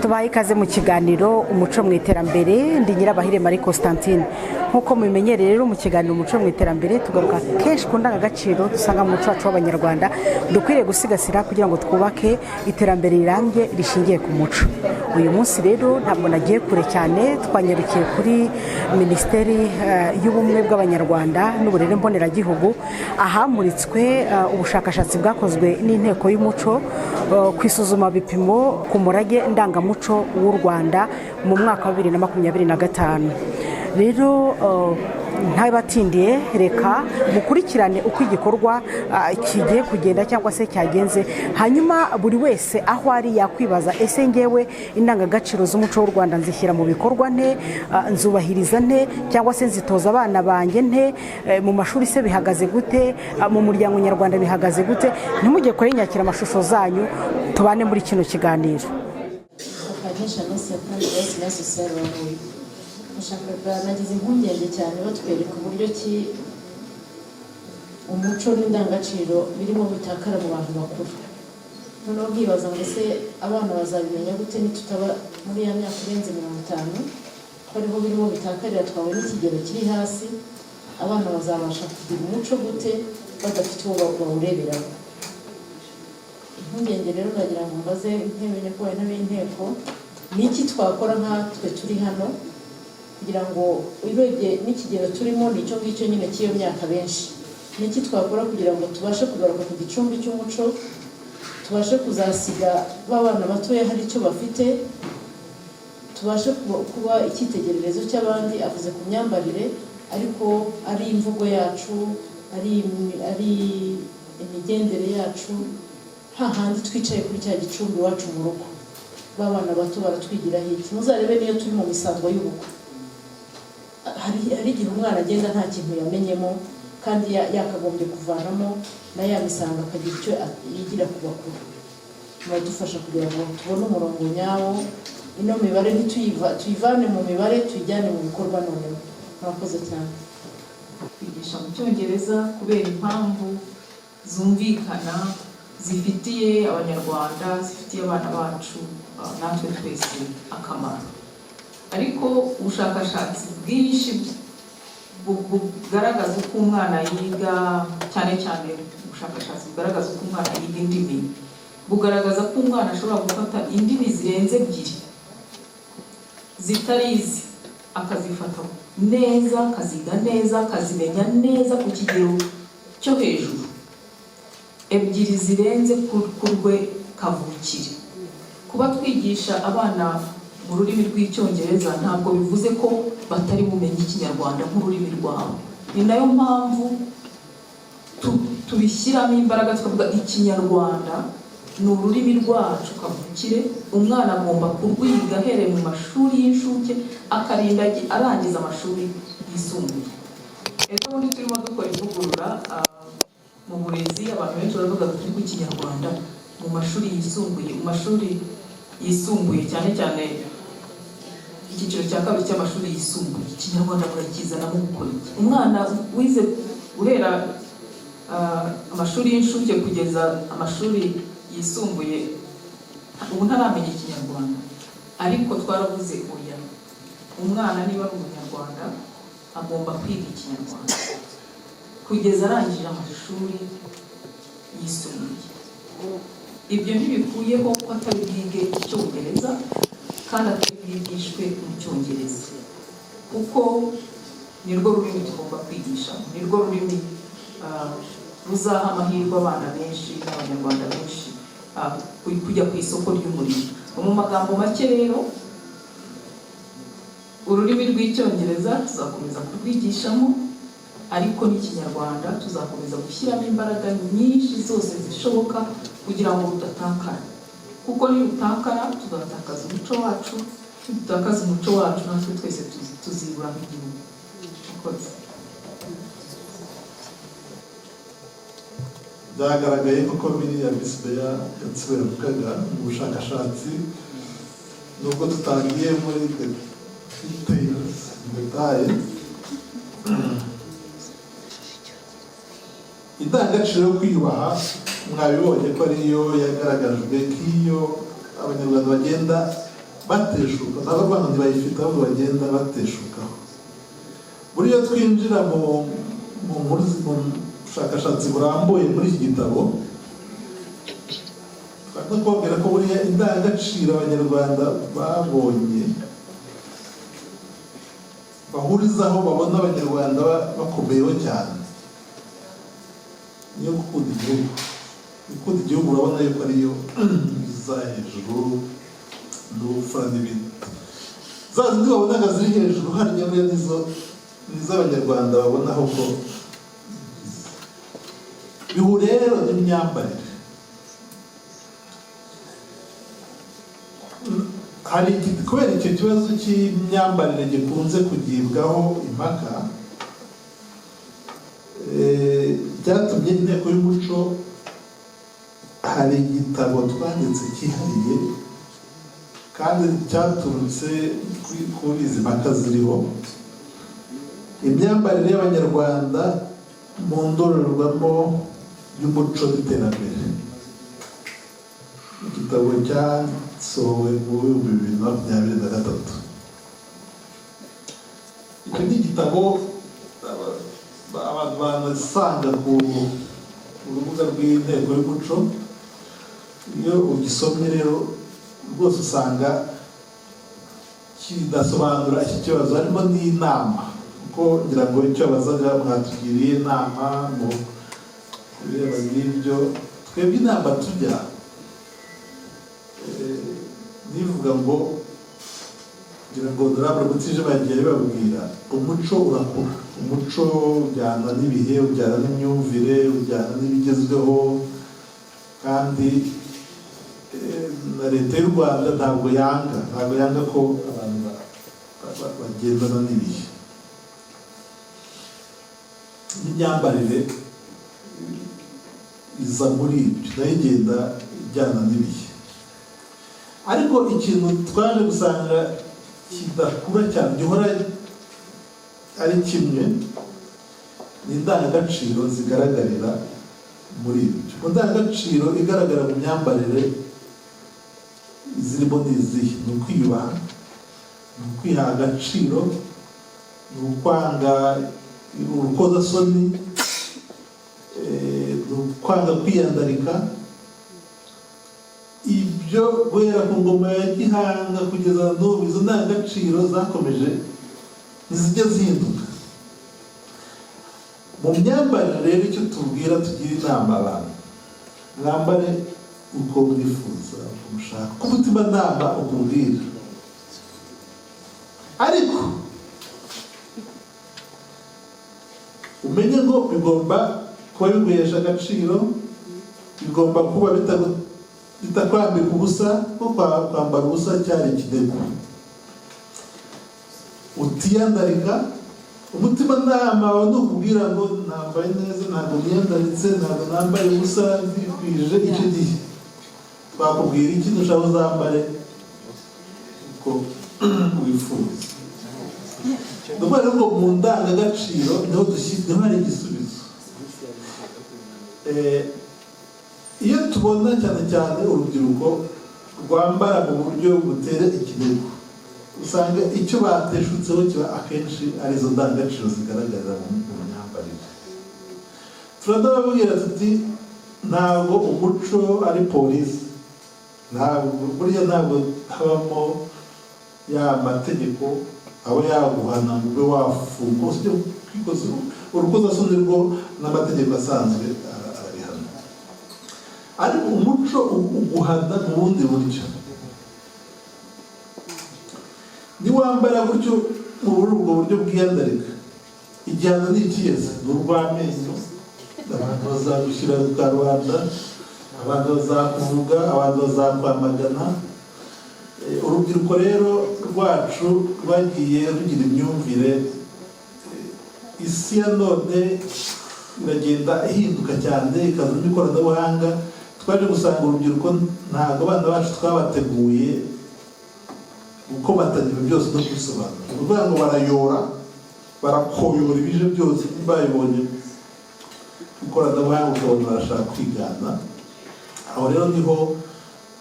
Tubaye ikaze mu kiganiro Umuco mu Iterambere. Ndi Nyirabahire Marie Constantine. Nk'uko mubimenyereye rero, mu kiganiro Umuco mu Iterambere tugaruka kenshi ku ndangagaciro dusanga mu muco wacu w'Abanyarwanda dukwiriye gusigasira kugira ngo twubake iterambere rirambye rishingiye ku muco. Uyu munsi rero ntabwo nagiye kure cyane, twanyarukiye kuri Minisiteri y'Ubumwe bw'Abanyarwanda n'Uburere Mboneragihugu, ahamuritswe ubushakashatsi bwakozwe n'Inteko y'Umuco ku isuzuma bipimo ku murage ndangamuco w'u Rwanda mu mwaka wa 2025. Rero ntabatindiye, reka mukurikirane uko igikorwa kigiye kugenda cyangwa se cyagenze. Hanyuma buri wese aho ari yakwibaza: ese ngewe indangagaciro z'umuco w'u Rwanda nzishyira mu bikorwa nte? Nzubahiriza nte cyangwa se nzitoza abana banjye nte? Mu mashuri se bihagaze gute? Mu muryango nyarwanda bihagaze gute? Ntimujye kure amashusho zanyu, tubane muri kino kiganiro. Kankesha Annonciata, Vice Social wa Huye. Nashakaga, nagize impungenge cyane batwereka uburyo ki umuco n'indangagaciro birimo bitakara mu bantu bakuru. Noneho nkibaza ngo: ese abana bazabimenya gute nitutaba muri ya myaka irenze 50, ko ariho birimo bitakarira, twabona ikigero kiri hasi? Abana bazabasha kugira umuco gute badafite uwo bawureberaho? Impungenge rero nagira ngo mbaze intebe, nyakubahwa intebe y'inteko: ni iki twakora nkatwe turi hano kugira ngo, urebye n'ikigero turimo, ni icyo ngicyo nyine cy'iyo myaka benshi, ni iki twakora kugira ngo tubashe kugaruka ku gicumbi cy'umuco, tubashe kuzasiga ba bana batoya hari icyo bafite, tubashe kuba icyitegererezo cy'abandi? Avuze ku myambarire, ariko ari imvugo yacu, ari imigendere yacu, hahandi twicaye kuri cya gicumbi iwacu mu rugo, ba bana bato baratwigiraho iki? Muzarebe niyo turi mu misango y'ubukwe, hari igihe umwana agenda nta kintu yamenyemo kandi yakagombye kuvanamo na ya misango, akagira icyo yigira ku bakuru. Muradufasha kugira ngo tubone umurongo nyawo, ino mibare tuyivane mu mibare tuyijyane mu bikorwa. Noneho murakoze cyane. Kwigisha mu Cyongereza kubera impamvu zumvikana zifitiye Abanyarwanda, zifitiye abana bacu, natwe twese akamaro. Ariko ubushakashatsi bwinshi bugaragaza uko umwana yiga, cyane cyane ubushakashatsi bugaragaza uko umwana yiga indimi, bugaragaza ko umwana ashobora gufata indimi zirenze ebyiri zitari izi, akazifata neza, akaziga neza, akazimenya neza ku kigero cyo hejuru, ebyiri zirenze ku rwe kavukire. Kuba twigisha abana mu rurimi rw'Icyongereza ntabwo bivuze ko batari bumenye Ikinyarwanda nk'ururimi rwabo. Ni nayo mpamvu tubishyiramo imbaraga, tukavuga: Ikinyarwanda ni ururimi rwacu kavukire, umwana agomba kurwiga ahereye mu mashuri y'incuke akarinda arangiza amashuri yisumbuye. Ejo bundi turimo dukora ivugurura mu burezi, abantu benshi baravuga turi ku Kinyarwanda mu mashuri yisumbuye, mu mashuri yisumbuye cyane cyane icyiciro cya kabiri cy'amashuri yisumbuye, Ikinyarwanda murakizanamo gukora iki? Umwana wize guhera amashuri y'incuke kugeza amashuri yisumbuye ubu ntaramenya Ikinyarwanda? Ariko twaravuze: oya, umwana niba ari Umunyarwanda agomba kwiga Ikinyarwanda kugeza arangije amashuri yisumbuye. Ibyo ntibikuyeho ko atari bwige Icyongereza kandi atari bwigishwe mu Cyongereza, kuko nirwo rurimi tugomba kwigisha, nirwo rurimi ruzaha amahirwe abana benshi n'Abanyarwanda benshi kujya ku isoko ry'umurimo. Mu magambo make rero, ururimi rw'Icyongereza tuzakomeza kurwigishamo, ariko n'Ikinyarwanda tuzakomeza gushyiramo imbaraga nyinshi zose zishoboka kugira ngo rudatakara, kuko nirutakara tuzatakaza umuco wacu. Nidutakaza umuco wacu, natwe twese tuzibura nk'igihugu. Murakoze. Byagaragaye nk'uko biriya Visi Meya Gatsibo yavugaga mu bushakashatsi, nubwo tutagiye muri details, détails, indangagaciro yo kwiyubaha mwabibonye ko ariyo yagaragajwe nk'iyo Abanyarwanda bagenda bateshuka. Ntabwo bavuga ngo ntibayifite, ahubwo bagenda bateshukaho. Buriya twinjira mu nkuru, mu bushakashatsi burambuye muri iki gitabo, twari kubabwira ko buriya indangagaciro Abanyarwanda babonye bahurizaho, babona Abanyarwanda bakomeyeho cyane, niyo gukunda igihugu. Gukunda igihugu urabona yuko ariyo iza hejuru, n'ubupfura n'ibindi. Za zindi babonaga ziri hejuru harya, buriya nizo Abanyarwanda babonaho ko bihuriye rero n'imyambarire. Hari kubera icyo kibazo cy'imyambarire gikunze kugibwaho impaka, byatumye Inteko y'Umuco hari igitabo twanditse cyihariye kandi cyaturutse kuri izi mpaka ziriho: Imyambarire y'Abanyarwanda mu ndorerwamo y'umuco n'iterambere. Igitabo cyasohowe mu 2023. Icyo ni igitabo abantu banasanga ku rubuga rw'Inteko y'Umuco. Iyo ugisomye rero rwose usanga kidasobanura iki kibazo, harimo n'inama, kuko ngira ngo icyo babazaga, mwatugiriye inama mu bireba n'ibyo. Twebwe inama tujya nivuga ngo, ngira ngo Honorable Mutijima yagiye abibabwira, umuco urakura, umuco ujyana n'ibihe, ujyana n'imyumvire, ujyana n'ibigezweho. Kandi na Leta y'u Rwanda ntabwo yanga ko abantu bagendana n'ibihe, n'imyambarire iza muri ibyo, nayo igenda ijyana n'ibihe. Ariko ikintu twaje gusanga kidakura cyane, gihora ari kimwe, ni indangagaciro zigaragarira muri ibyo. Mu ndangagaciro igaragara mu myambarire zirimo ni izihe? Ni ukwiyubaha, ni ukwiha agaciro, ni ukwanga urukozasoni, ni ukwanga kwiyandarika. Ibyo guhera ku ngoma ya Gihanga kugeza n'ubu, izo ndangagaciro zakomeje, ntizijya zihinduka. Mu myambarire rero, icyo tubwira, tugira inama abantu: mwambare uko mwifuza, uko mushaka, uko umutimanama ukubwira, ariko umenye ngo bigomba kuba biguhesha agaciro, bigomba kuba bitakwambika ubusa, kuko kwambara ubusa cyari ikidego. Utiyandarika, umutimanama wawe ni ukubwira ngo nambaye neza, ntabwo niyandaritse, ntabwo nambaye ubusa, ndikwije. Icyo gihe twakubwira iki? Nushaka uzambare uko wifuza. Ni ukuvuga ngo mu ndangagaciro niho dushyira, niho hari igisubizo. Iyo tubona cyane cyane urubyiruko rwambara mu buryo butera ikinigo, usanga icyo bateshutseho kiba akenshi ari izo ndangagaciro zigaragarira mu myambarire. Turanababwira tuti ntabwo umuco ari polisi, ntabwo burya ntabwo habamo ya mategeko aba yaguhana ngo ube wafungwa. Usibye kwikoza urukozasoni rwo n'amategeko asanzwe arabihana, ariko umuco uguhana mu bundi buryo. Niwambara gutyo muri ubwo buryo bwiyandarika, igihano ni ikihe? Ni urw'amenyo. Abantu bazagushyira ku karubanda, abantu bazakuvuga, abantu bazakwamagana. Urubyiruko rero rwacu rwagiye rugira imyumvire, isi ya none iragenda ihinduka cyane, ikazamo ikoranabuhanga. Twaje gusanga urubyiruko, ntabwo abana bacu twabateguye gukomatanya ibintu byose no kubisobanura. Ni ukuvuga ngo barayora, barakoyora ibije byose babibonye ikoranabuhanga, ukabona barashaka kwigana. Aho rero niho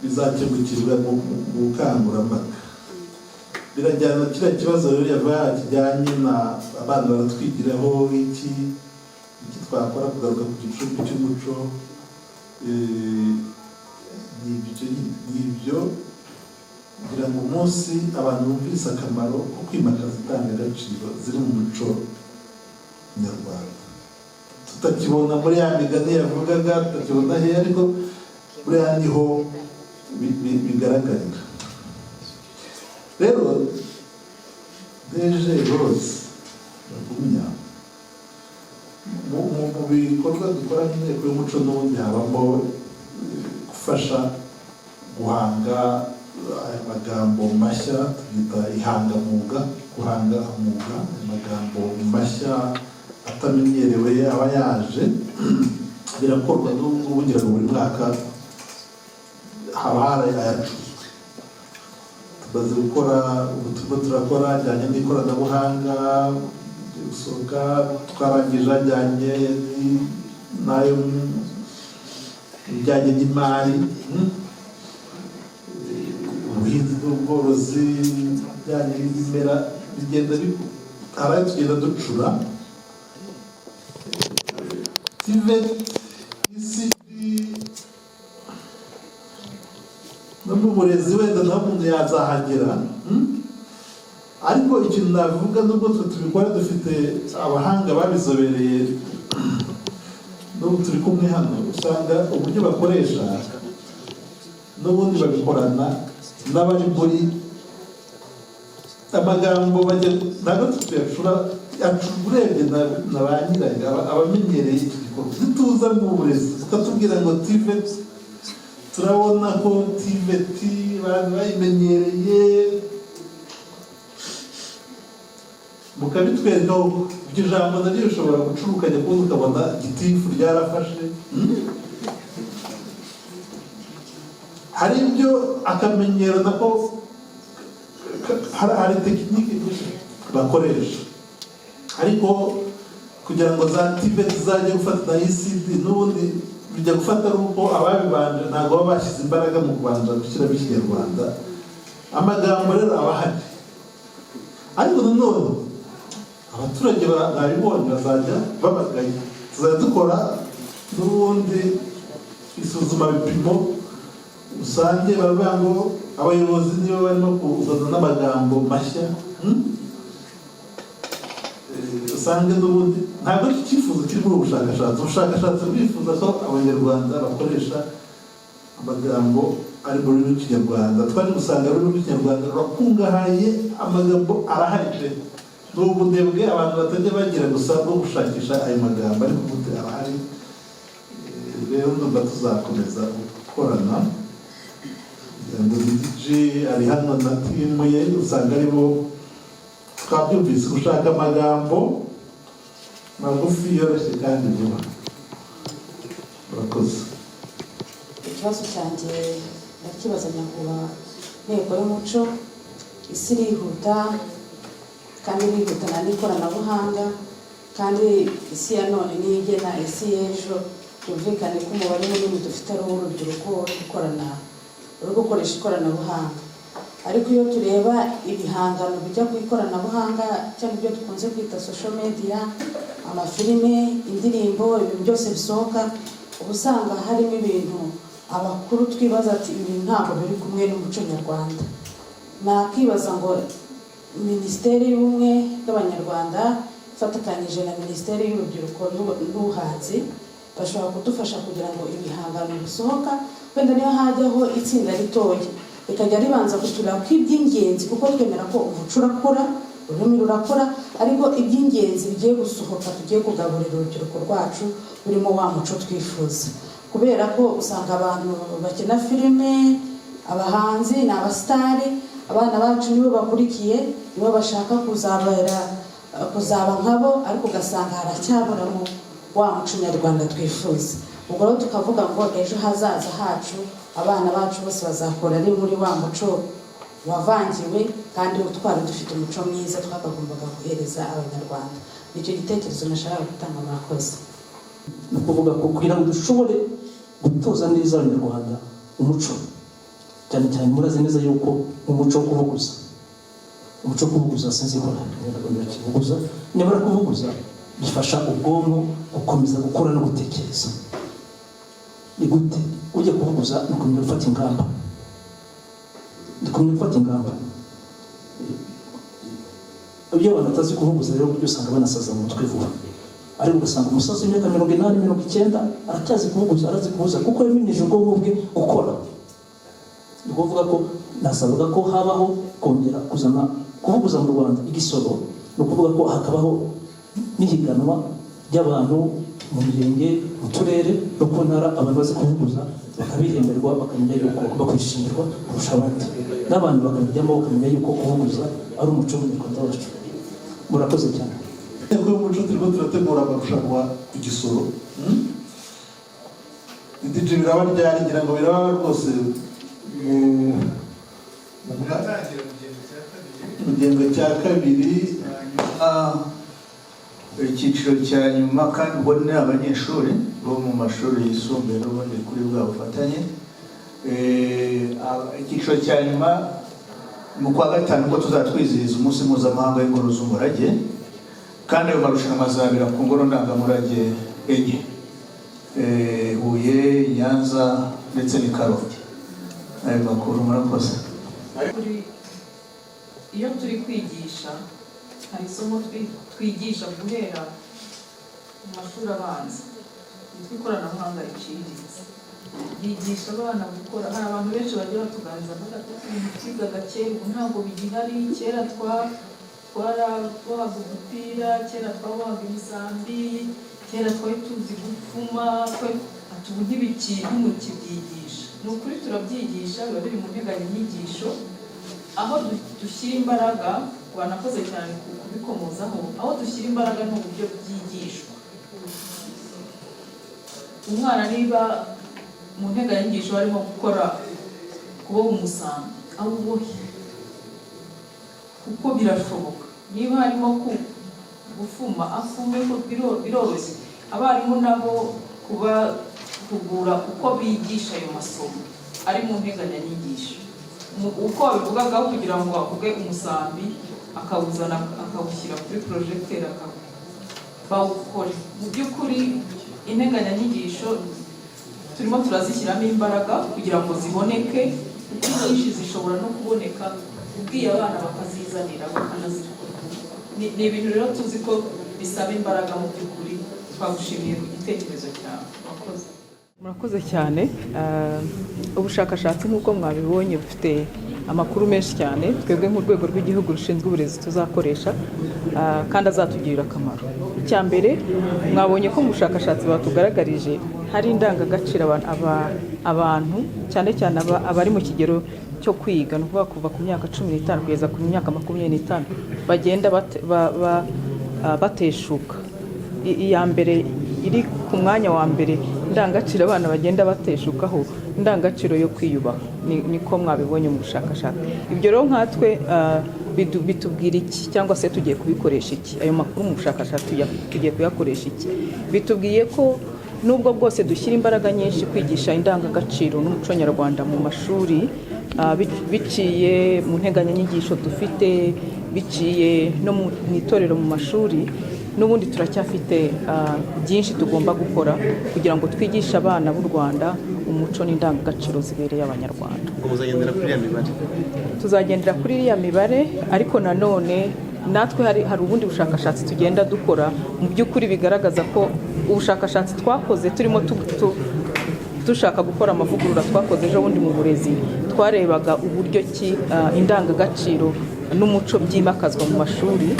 bizakemukirwa mu bukangurambaga. Birajyana kiriya kibazo rero yava kijyanye na abana baratwigiraho iki, iki twakora kugaruka ku gicumbi cy'umuco. Ni ibyo nyine, ni ibyo kugira ngo umunsi abantu bumvise akamaro ko kwimakaza indangagaciro ziri mu muco nyarwanda, tutakibona muri ya migani yavugaga, tutakibona he, ariko buriya niho bigaragarira. Rero DG Rose Bagumya, mu bikorwa dukora nk'inteko y'umuco, n'ubundi habamo gufasha guhanga aya magambo mashya, tubyita ihangamwuga, guhanga umwuga, amagambo mashya atamenyerewe aba yaje. Birakorwa n'ubu ngubu, ngira ngo buri mwaka haba hari ayacuzwe. Tumaze gukora, ubu turimo turakora ajyanye n'ikoranabuhanga gusohoka, twarangije ajyanye n'ayo bijyanye n'imari, ubuhinzi n'ubworozi, ibijyanye n'ibimera, bigenda hari ayo tugenda ducura. TVET, ECD, no mu burezi wenda naho umuntu yazahagera, Ariko ikintu navuga, nubwo twe tubikora dufite abahanga babizobereye, n'ubu turi kumwe hano, usanga uburyo bakoresha n'ubundi babikorana n'abari muri amagambo bajya, ntabwo tuyacura, urebye na ba nyirayo, abamenyereye iki gikorwa. Nituza mu burezi tukatubwira ngo TVET, turabona ko TVET abantu bayimenyereye, mukabitwereka. Iryo jambo naryo rishobora gucura, ukajya kubona ukabona gitifu ryarafashe. Hari ibyo akamenyero nako, hari tekinike nyinshi bakoresha, ariko kugira ngo za TVET zizajye gufata na ECD, n'ubundi bijya gufata ari uko ababibanje ntabwo baba bashyize imbaraga mu kubanza gushyiramo Ikinyarwanda. Amagambo rero aba ahari, ariko nanone abaturage babibonye bazajya babagaya. Tuzajya dukora n'ubundi isuzuma bipimo, usange baravuga ngo abayobozi nibo barimo kuzana n'amagambo mashya, Usange n'ubundi ntabwo ari icyifuzo kiri muri ubu bushakashatsi. Ubushakashatsi bwifuza ko Abanyarwanda bakoresha amagambo ari mu rurimi rw'Ikinyarwanda. Twari gusanga ururimi rw'Ikinyarwanda rurakungahaye, amagambo arahari pe. Ni ubunebwe abantu batajya bagira gusa bwo gushakisha ayo magambo, ariko ubundi arahari. Rero ndumva tuzakomeza gukorana, kugira ngo DG ari hano na team ye, usanga ari bo twabyumvise, gushaka amagambo magufi yoroshye kandi vuba. Murakoze. Ikibazo cyanjye ndakibaza nyakubahwa Nteko y'Umuco. Isi irihuta kandi irihutana n'ikoranabuhanga, kandi isi ya none niyo igena isi y'ejo. Byumvikane ko umubare munini dufite ari uw'urubyiruko uri gukorana, uri gukoresha ikoranabuhanga. Ariko iyo tureba ibihangano bijya ku ikoranabuhanga, cyangwa ibyo dukunze kwita social media, amafilime, indirimbo, ibintu byose bisohoka, uba usanga harimo ibintu abakuru twibaza ati: "Ibi ntabwo biri kumwe n'umuco nyarwanda." Nakibaza ngo Minisiteri y'Ubumwe bw'Abanyarwanda ifatikanyije na Minisiteri y'Urubyiruko n'Ubuhanzi bashobora kudufasha kugira ngo ibihangano bisohoka, wenda niyo hajyaho itsinda ritoya rikajya ribanza kutureba ko iby'ingenzi, kuko twemera ko umuco urakura, ururimi rurakura, ariko iby'ingenzi bigiye gusohoka, tugiye kugaburira urubyiruko rwacu, birimo wa muco twifuza. Kubera ko usanga abantu bakina filime, abahanzi ni abasitari, abana bacu nibo bakurikiye, nibo bashaka kuzabera, kuzaba nkabo, ariko ugasanga haracyaburamo wa muco nyarwanda twifuza. Ubwo rero tukavuga ngo ejo hazaza hacu, abana bacu bose bazakora ari muri wa muco wavangiwe, kandi twari dufite umuco mwiza twakagombaga guhereza Abanyarwanda. Nicyo gitekerezo nashakaga gutanga. Murakoze. Ni ukuvuga ko kugira ngo dushobore gutoza neza Abanyarwanda umuco, cyane cyane murazi neza yuko umuco wo kuvuguza Umuco wo kuvuguza, sinzi ko Abanyarwanda bakivuguza. Nyamara kuvuguza bifasha ubwonko gukomeza gukora no gutekereza. Ni gute ujya kuvuguza? Ni ukumenya gufata ingamba, ni ukumenya gufata ingamba. Iyo abantu batazi kuvuguza rero, buryo usanga banasaza mu mutwe vuba. Ariko ugasanga umusaza w'imyaka 80, 90 aracyazi kuvuguza, arazi kuvuza kuko yamenyeje ubwonko bwe gukora. Ni ukuvuga ko nasabaga ko habaho kongera kuzana kuvuguza mu Rwanda igisoro. Ni ukuvuga ko hakabaho n'ihiganwa ry'abantu mu mirenge, mu turere no ku ntara, abantu bazi kuvuguza bakabihemberwa, bakamenya yuko bagomba kwishimirwa kurusha abandi, n'abantu bakabijyamo, bakamenya yuko kuvuguza ari umuco w'Umunyarwanda wacu. Murakoze cyane. Inteko y'Umuco, turimo turategura amarushanwa ku Gisoro. DJ, biraba ryari? Ngira ngo biraba rwose mu gihembwe cya kabiri. Icyiciro cya nyuma, kandi ubwo ni abanyeshuri bo mu mashuri yisumbuye n'ubundi kuri bwa bufatanye. Icyiciro cya nyuma mu kwa gatanu, ubwo tuzatwizihiza umunsi mpuzamahanga w'ingoro z'umurage, kandi ayo marushanwa azabera ku ngoro ndangamurage enye: Huye, Nyanza ndetse n'i Karongi. Ayo makuru, murakoze. Iyo turi kwigisha, hari isomo twigisha guhera mu mashuri abanza ryitwa ikoranabuhanga riciriritse, ryigisha abana gukora. Hari abantu benshi bagiye batuganiriza bavuga ati: "Ibintu twigaga kera ubu ntabwo bigihari. Kera twarabohaga udupira, kera twabohaga imisambi, kera twari tuzi gupfuma, ati ubu ntimukibyigisha." Ni ukuri, turabyigisha, biba biri mu nteganyanyigisho. Aho dushyira imbaraga, wanakoze cyane kubikomozaho, aho dushyira imbaraga ni uburyo byigishwa. Umwana niba mu nteganyanyigisho harimo gukora kuboha umusambi, awubohe kuko birashoboka. Niba harimo gufuma, afume ko biroroshye. Abarimu nabo kubahugura uko bigisha ayo masomo ari mu nteganyanyigisho. Uko babivugagaho, kugira ngo avuge umusambi, akawuzana, akawushyira kuri projecteur, bawukore. Mu by'ukuri integanyanyigisho turimo turazishyiramo imbaraga kugira ngo ziboneke, kuko inyinshi zishobora no kuboneka ubwiye abana bakazizanira, bakanazikora. Ni ibintu rero tuzi ko bisaba imbaraga. Mu by'ukuri twagushimiye ku gitekerezo cyawe, wakoze. Murakoze cyane. Ubushakashatsi nk'uko mwabibonye bufite amakuru menshi cyane twebwe nk'urwego rw'igihugu rushinzwe uburezi tuzakoresha, kandi azatugirira akamaro. Icya mbere, mwabonye ko mu bushakashatsi batugaragarije hari indangagaciro abantu cyane cyane abari mu kigero cyo kwiga, ni ukuvuga kuva ku myaka 15 kugeza ku myaka 25, bagenda bateshuka. Iya mbere iri ku mwanya wa mbere, indangagaciro abana bagenda bateshukaho, indangagaciro yo kwiyubaha. Niko mwabibonye mu bushakashatsi. Ibyo rero nkatwe bitubwira iki, cyangwa se tugiye kubikoresha iki? Ayo makuru mu bushakashatsi tugiye kuyakoresha iki? Bitubwiye ko nubwo bwose dushyira imbaraga nyinshi kwigisha indangagaciro n'umuco nyarwanda mu mashuri, biciye mu nteganyanyigisho dufite, biciye no mu itorero mu mashuri, n'ubundi turacyafite byinshi tugomba gukora kugira ngo twigishe abana b'u Rwanda umuco n'indangagaciro zibereye Abanyarwanda. Ubwo muzagendera kuri iriya mibare? Tuzagendera kuri iriya mibare, ariko nanone natwe hari ubundi bushakashatsi tugenda dukora. Mu by'ukuri bigaragaza ko ubushakashatsi twakoze turimo dushaka gukora amavugurura twakoze ejo bundi mu burezi, twarebaga uburyo ki indangagaciro n'umuco byimakazwa mu mashuri,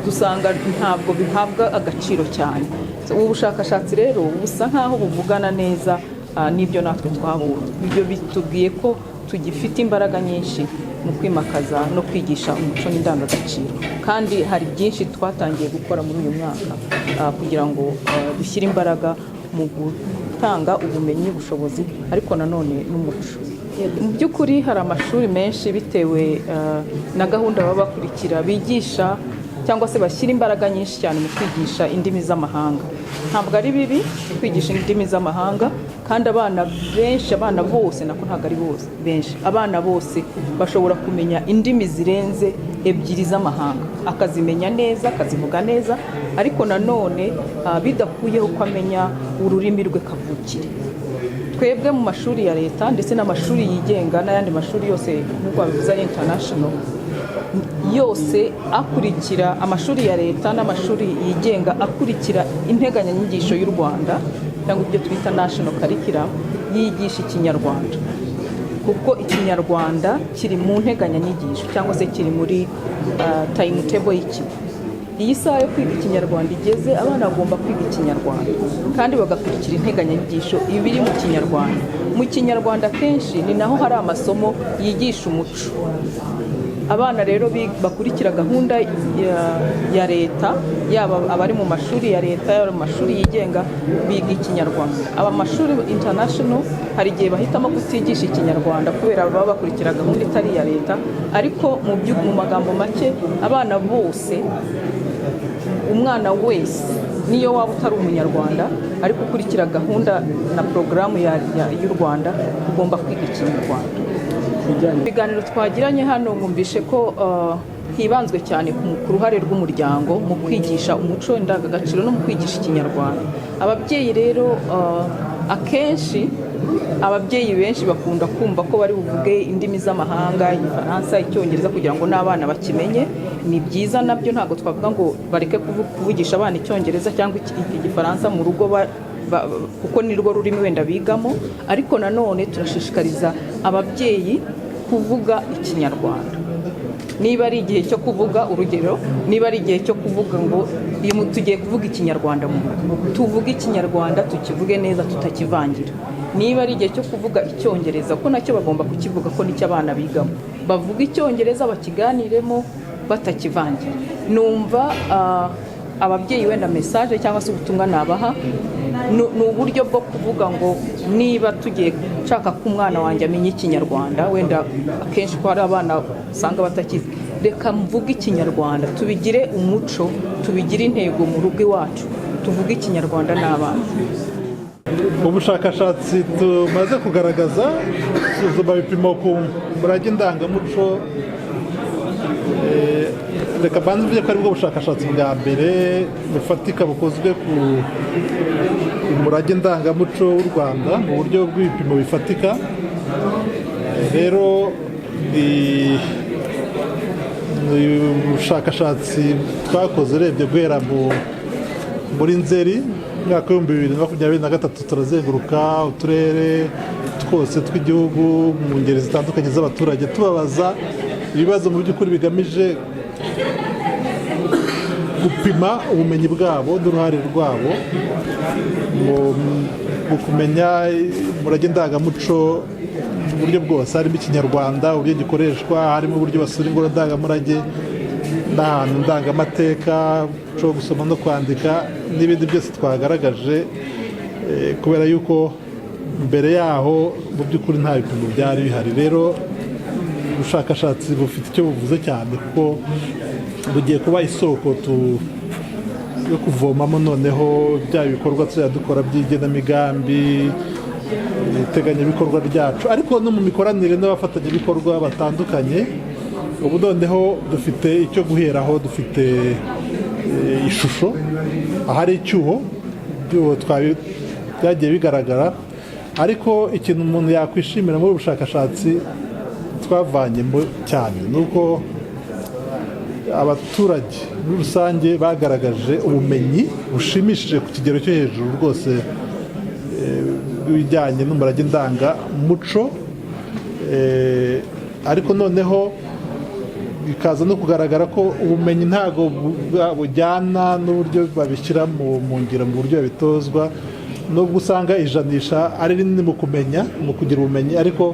dusanga ntabwo bihabwa agaciro cyane. So, ubu bushakashatsi rero busa nkaho buvugana neza n'ibyo natwe twabonye. Ibyo bitubwiye ko tugifite imbaraga nyinshi mu kwimakaza no kwigisha umuco n'indangagaciro, kandi hari byinshi twatangiye gukora muri uyu mwaka kugira ngo dushyire imbaraga mu gutanga ubumenyi, ubushobozi, ariko nanone n'umuco. Mu by'ukuri hari amashuri menshi, bitewe na gahunda baba bakurikira, bigisha. cyangwa se bashyira imbaraga nyinshi cyane mu kwigisha indimi z'amahanga. Ntabwo ari bibi kwigisha indimi z'amahanga, kandi abana benshi, abana bose, nako ntabwo ari bose, benshi, abana bose bashobora kumenya indimi zirenze ebyiri z'amahanga, akazimenya neza, akazivuga neza, ariko nanone bidakuyeho ko amenya ururimi rwe kavukire. Twebwe mu mashuri ya leta ndetse n'amashuri yigenga n'ayandi mashuri yose, nk'uko babivuze, ari international yose, akurikira amashuri ya leta n'amashuri yigenga akurikira integanyanyigisho y'u Rwanda cyangwa ibyo twita national curriculum, yigisha Ikinyarwanda, kuko Ikinyarwanda kiri mu nteganyanyigisho cyangwa se kiri muri timetable y'ikigo. Iyi saha yo kwiga Ikinyarwanda igeze, abana bagomba kwiga Ikinyarwanda kandi bagakurikira integanyanyigisho ibiri mu Kinyarwanda. Mu Kinyarwanda kenshi ni naho hari amasomo yigisha umuco. Abana rero bakurikira gahunda ya leta, yaba abari mu mashuri ya leta, yaba mu mashuri yigenga, biga Ikinyarwanda. Aba mashuri international hari igihe bahitamo kutigisha Ikinyarwanda kubera baba bakurikira gahunda itari iya leta. Ariko mu magambo make, abana bose, umwana wese, niyo waba utari Umunyarwanda ariko ukurikira gahunda na porogaramu y'u Rwanda, ugomba kwiga Ikinyarwanda. Ibiganiro twagiranye hano, mwumvishe ko hibanzwe cyane ku ruhare rw'umuryango mu kwigisha umuco, indangagaciro no mu kwigisha Ikinyarwanda. Ababyeyi rero, akenshi ababyeyi benshi bakunda kumva ko bari buvuge indimi z'amahanga, Igifaransa, Icyongereza, kugira ngo n'abana bakimenye. Ni byiza nabyo, ntabwo twavuga ngo bareke kuvugisha abana Icyongereza cyangwa Igifaransa mu rugo, kuko ni rwo rurimi wenda bigamo. Ariko nanone turashishikariza ababyeyi kuvuga Ikinyarwanda niba ari igihe cyo kuvuga. Urugero, niba ari igihe cyo kuvuga ngo tugiye kuvuga Ikinyarwanda mu rugo, tuvuge Ikinyarwanda, tukivuge neza tutakivangira. Niba ari igihe cyo kuvuga Icyongereza, ko nacyo bagomba kukivuga, ko nicyo abana bigamo, bavuga Icyongereza, bakiganiremo batakivangira. Numva ababyeyi wenda message cyangwa se ubutumwa nabaha ni uburyo bwo kuvuga ngo niba tugiye nshaka ko umwana wanjye amenya Ikinyarwanda, wenda akenshi ko hari abana usanga batakizi, reka mvuge Ikinyarwanda, tubigire umuco, tubigire intego mu rugo iwacu, tuvuge Ikinyarwanda n'abana. Ubushakashatsi tumaze kugaragaza, gusuzuma ibipimo ku murage ndangamuco, reka mbanze mvuge ko aribwo bushakashatsi bwa mbere bufatika bukozwe ku murage ndangamuco w'u Rwanda mu buryo bw'ibipimo bifatika. Rero ni ubushakashatsi twakoze urebye guhera muri Nzeri umwaka w'2023, turazenguruka uturere twose tw'igihugu mu ngeri zitandukanye z'abaturage, tubabaza ibibazo mu by'ukuri bigamije gupima ubumenyi bwabo n'uruhare rwabo mu kumenya umurage ndangamuco mu buryo bwose, harimo Ikinyarwanda, uburyo gikoreshwa, harimo uburyo basura ingoro ndangamurage n'ahantu ndangamateka, umuco wo gusoma no kwandika n'ibindi byose twagaragaje, kubera yuko mbere yaho mu by'ukuri nta bipimo byari bihari. Rero ubushakashatsi bufite icyo buvuze cyane, kuko bugiye kuba isoko yo kuvomamo noneho bya bikorwa tuzajya dukora by'igenamigambi, iteganyabikorwa ryacu, ariko no mu mikoranire n'abafatanyabikorwa batandukanye. Ubu noneho dufite icyo guheraho, dufite ishusho ahari icyuho, ibyuho byagiye bigaragara. Ariko ikintu umuntu yakwishimira muri ubu bushakashatsi twavanyemo cyane ni uko abaturage muri rusange bagaragaje ubumenyi bushimishije ku kigero cyo hejuru rwose bw'ibijyanye n'umurage ndangamuco. Ariko noneho bikaza no kugaragara ko ubumenyi ntabwo bujyana n'uburyo babishyira mu ngiro, mu buryo babitozwa. Nubwo usanga ijanisha ari rinini mu kumenya, mu kugira ubumenyi, ariko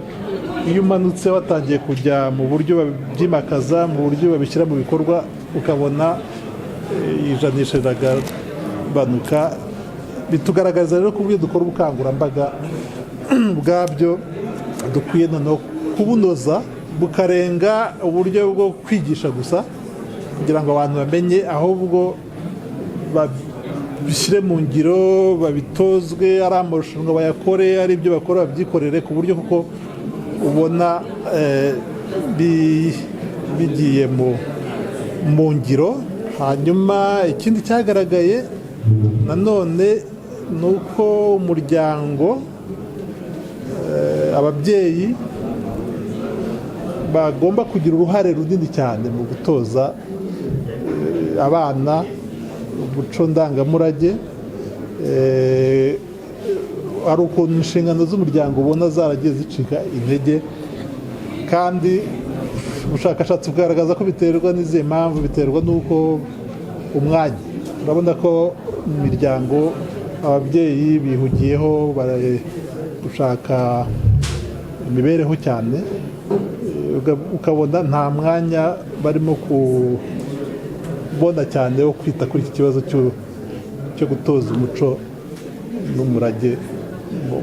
iyo umanutse watangiye kujya mu buryo babyimakaza, mu buryo babishyira mu bikorwa, ukabona ijanisha riragabanuka. Bitugaragaza rero ko uburyo dukora ubukangurambaga bwabyo dukwiye noneho kubunoza, bukarenga uburyo bwo kwigisha gusa. Kugira ngo abantu bamenye, ahubwo babishyire mu ngiro, babitozwe, ari amarushanwa bayakore, ari ibyo bakora babyikorere, ku buryo kuko ubona bigiye mu ngiro. Hanyuma ikindi cyagaragaye nanone ni uko umuryango, ababyeyi bagomba kugira uruhare runini cyane mu gutoza abana umuco ndangamurage. Hari ukuntu inshingano z'umuryango ubona zaragiye zicika intege, kandi ubushakashatsi bugaragaza ko biterwa n'izihe mpamvu? Biterwa n'uko umwanya, urabona ko mu miryango ababyeyi bihugiyeho gushaka imibereho cyane, ukabona nta mwanya barimo kubona cyane wo kwita kuri iki kibazo cyo gutoza umuco n'umurage mu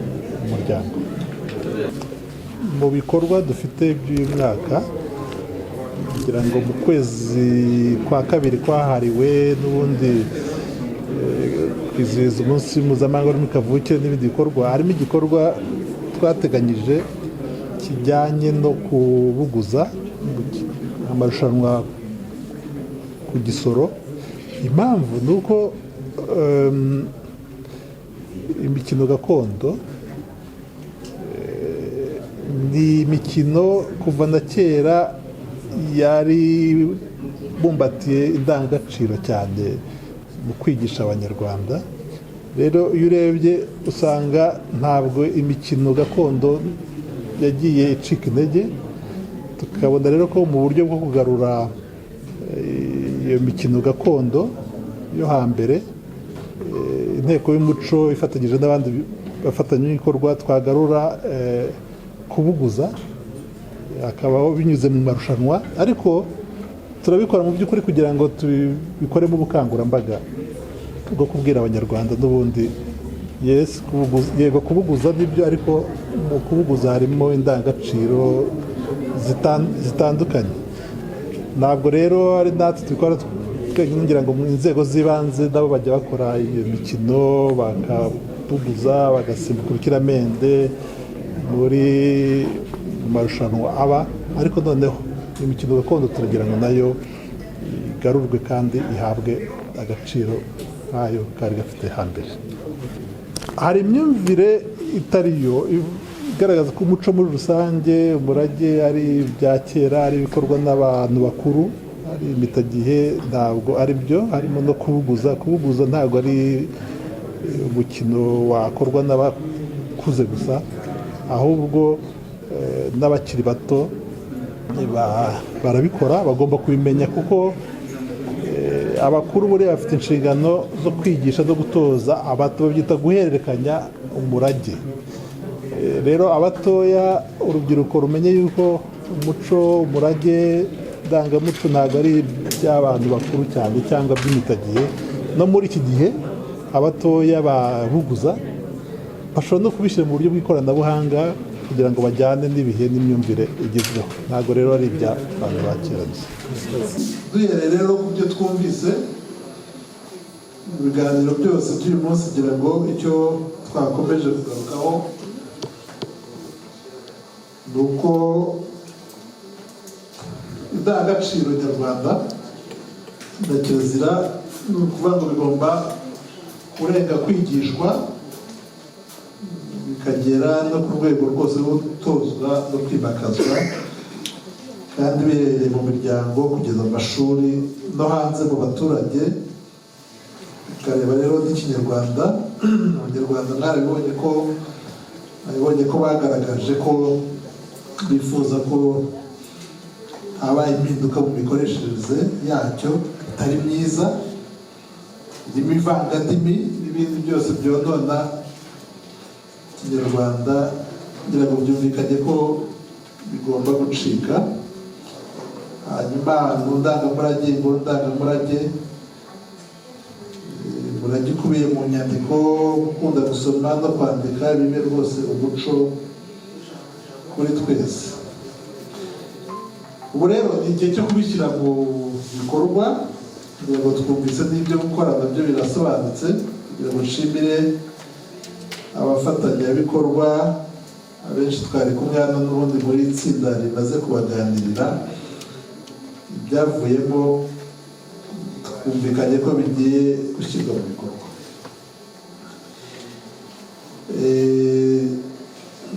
muryango. Mu bikorwa dufite by'uyu mwaka, kugira ngo mu kwezi kwa kabiri kwahariwe n'ubundi kwizihiza umunsi mpuzamahanga w'ururimi kavukire n'ibindi bikorwa, harimo igikorwa twateganyije kijyanye no kubuguza, amarushanwa ku Gisoro. Impamvu ni uko imikino gakondo ni imikino kuva na kera yari bumbatiye indangagaciro cyane mu kwigisha Abanyarwanda. Rero iyo urebye usanga ntabwo imikino gakondo yagiye icika intege. Tukabona rero ko mu buryo bwo kugarura iyo mikino gakondo yo hambere, Inteko y'Umuco ifatanyije n'abandi bafatanyabikorwa twagarura kubuguza, hakabaho binyuze mu marushanwa. Ariko turabikora mu by'ukuri kugira ngo tubikoremo ubukangurambaga bwo kubwira Abanyarwanda n'ubundi, yes, yego kubuguza nibyo, ariko mu kubuguza harimo indangagaciro zitandukanye. Ntabwo rero ari natwe tubikora twenyine, ngira ngo mu nzego z'ibanze nabo bajya bakora iyo mikino, bakabuguza, bagasimbuka urukiramende muri marushanwa aba. Ariko noneho imikino gakondo turagira ngo nayo igarurwe kandi ihabwe agaciro nk'ayo kari gafite hambere. Hari imyumvire itari yo igaragaza ko umuco muri rusange, umurage, ari ibya kera, ari ibikorwa n'abantu bakuru, ari impitagihe. Ntabwo ari byo. Harimo no kubuguza. Kubuguza ntabwo ari umukino wakorwa n'abakuze gusa, ahubwo n'abakiri bato barabikora, bagomba kubimenya, kuko abakuru buriya bafite inshingano zo kwigisha no gutoza abato, babyita guhererekanya umurage. Rero abatoya, urubyiruko rumenye yuko umuco, umurage, ndangamuco ntabwo ari iby'abantu bakuru cyane cyangwa by'impitagihe. No muri iki gihe abatoya babuguza, bashobora no kubishyira mu buryo bw'ikoranabuhanga kugira ngo bajyane n'ibihe n'imyumvire igezweho. Ntabwo rero ari iby'abantu ba kera gusa. Duhereye rero ku byo twumvise mu biganiro byose by'uyu munsi, kugira ngo icyo twakomeje kugarukaho ni uko indangagaciro nyarwanda na kirazira, ni ukuvuga ngo bigomba kurenga kwigishwa bikagera no ku rwego rwose rwo gutozwa no kwimakazwa, kandi biherereye mu miryango kugeza mu mashuri no hanze mu baturage. Tukareba rero n'Ikinyarwanda, Abanyarwanda mwarabibonye ko babibonye, ko bagaragaje ko bifuza ko haba impinduka mu mikoreshereze yacyo itari myiza, irimo ivangandimi n'ibindi byose byonona Ikinyarwanda. Kugira ngo byumvikane ko bigomba gucika. Hanyuma mu ndangamurage, ingoro ndangamurage, umurage ukubiye mu nyandiko, gukunda gusoma no kwandika, bibe rwose umuco kuri twese. Ubu rero ni igihe cyo kubishyira mu bikorwa, kugira ngo twumvise n'ibyo gukora nabyo birasobanutse. Kugira ngo nshimire abafatanyabikorwa abenshi twari kumwe hano n'ubundi muri itsinda rimaze kubaganirira, ibyavuyemo twumvikanye ko bigiye gushyirwa mu bikorwa.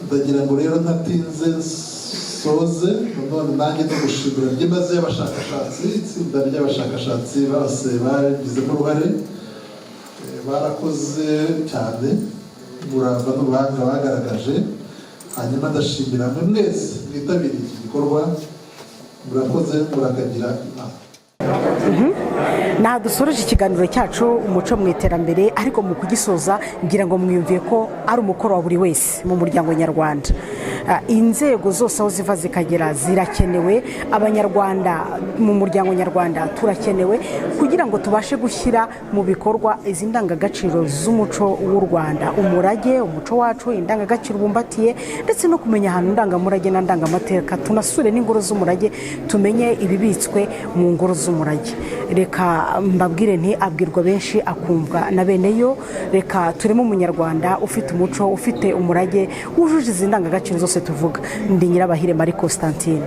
Ndagira ngo rero ntatinze soze nanone nanjye no gushimira byimazeyo abashakashatsi, itsinda ry'abashakashatsi bose babigizemo uruhare. Barakoze cyane, umurava n'ubuhanga bagaragaje. Hanyuma ndashimira mwe mwese mwitabiriye iki gikorwa. Murakoze, murakagira inama. Nta dusoreje ikiganiro cyacu Umuco mu Iterambere, ariko mu kugisoza ngira ngo mwiyumviye ko ari umukoro wa buri wese mu muryango nyarwanda. Inzego zose aho ziva zikagera zirakenewe. Abanyarwanda mu muryango nyarwanda turakenewe kugira ngo tubashe gushyira mu bikorwa izi ndangagaciro z'umuco w'u Rwanda, umurage, umuco wacu, indangagaciro ubumbatiye, ndetse no kumenya ahantu ndangamurage na ndangamateka. Tunasure n'ingoro z'umurage, tumenye ibibitswe mu ngoro z'umurage. Reka mbabwire nti abwirwa benshi akumvwa na bene yo. Reka tureme umunyarwanda ufite umuco, ufite umurage, wujuje izi ndangagaciro zose tuvuga. Ndi Nyirabahire Marie Constantine.